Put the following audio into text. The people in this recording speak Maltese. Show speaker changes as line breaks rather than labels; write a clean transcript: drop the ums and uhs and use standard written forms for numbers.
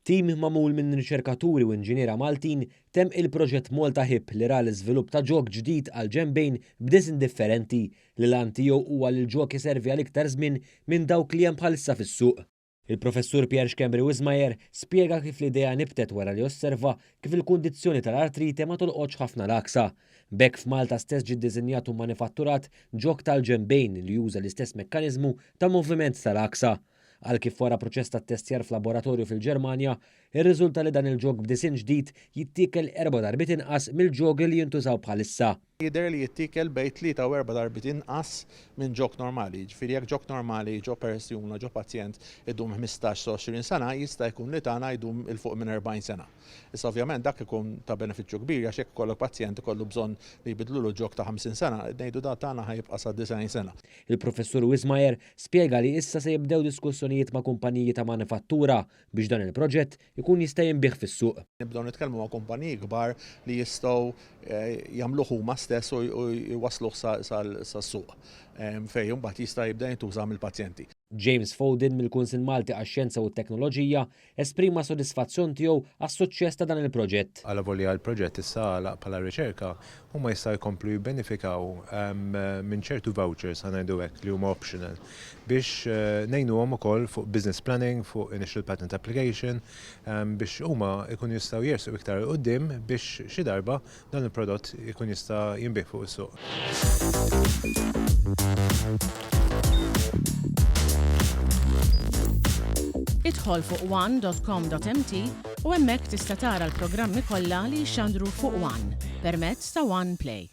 Tim magħmul minn riċerkaturi u inġiniera Maltin temm il-proġett Malta Hip li ra l-iżvilupp ta' ġog ġdid għall-ġenbejn b'disinn differenti li l-għan tiegħu huwa li l-ġog iservi għal iktar żmien minn dawk li hemm bħalissa fis-suq. Il-Professur Pierre Schembri Wismayer spjega kif l-idea nibtet wara li osserva kif il-kundizzjoni tal-artrite ma tolqotx ħafna l-għaksa. B'hekk f'Malta stess ġie ddisinjat u manifatturat ġog tal-ġenbejn li juża l-istess mekkaniżmu ta' moviment tal-għaksa. Qal kif wara proċess ta' ttestjar f'laboratorju fil-Ġermanja, irriżulta li dan il-ġog b'disinn ġdid jittiekel erba' darbiet inqas mill-ġogi li jintużaw bħalissa.
Jidher li jittiekel bejn tlieta u erba' darbiet inqas minn ġog normali. Jiġifieri jekk ġog normali ġo persuna, ġo pazjent idum 15 sa 20 sena, jista' jkun li tagħna jdum 'il fuq minn 40 sena. Issa ovvjament dak ikun ta' benefiċċju kbir għax jekk ikollok pazjent ikollu bżonn li jbiddlulu ġog ta' 50 sena, ngħidu da tagħna ħa jibqa' sa 90 sena.
Il-Professur Wismayer spjega li issa se jibdew diskussjonijiet ma' kumpaniji ta' manifattura biex dan il-proġett ikun jista' jinbiegħ fis-suq.
Nibdew nitkellmu ma' kumpaniji kbar li jistgħu jagħmluh huma stess u jwassluh sas-suq fejn imbagħad jista' jibda jintuża mill-pazjenti.
James Foden mill-Kunsill Malti għax-Xjenza u t-Teknoloġija esprima s-sodisfazzjon tiegħu għas-suċċess ta' dan il-proġett.
Alavolja l-proġett issa għalaq bħala riċerka, huma jistgħu jkomplu jibbenifikaw minn ċertu vouchers, ħa ngħidu hekk, li huma optional, biex ngħinuhom ukoll fuq business planning, fuq initial patent application, biex huma jkunu jistgħu jersqu iktar 'il quddiem biex xi darba dan il-prodott ikun jista' jinbiegħ fuq is-suq.
Idħol fuq one.com.mt u hemmhekk tista' tara l-programmi kollha li jixxandru fuq One permezz ta' One Play.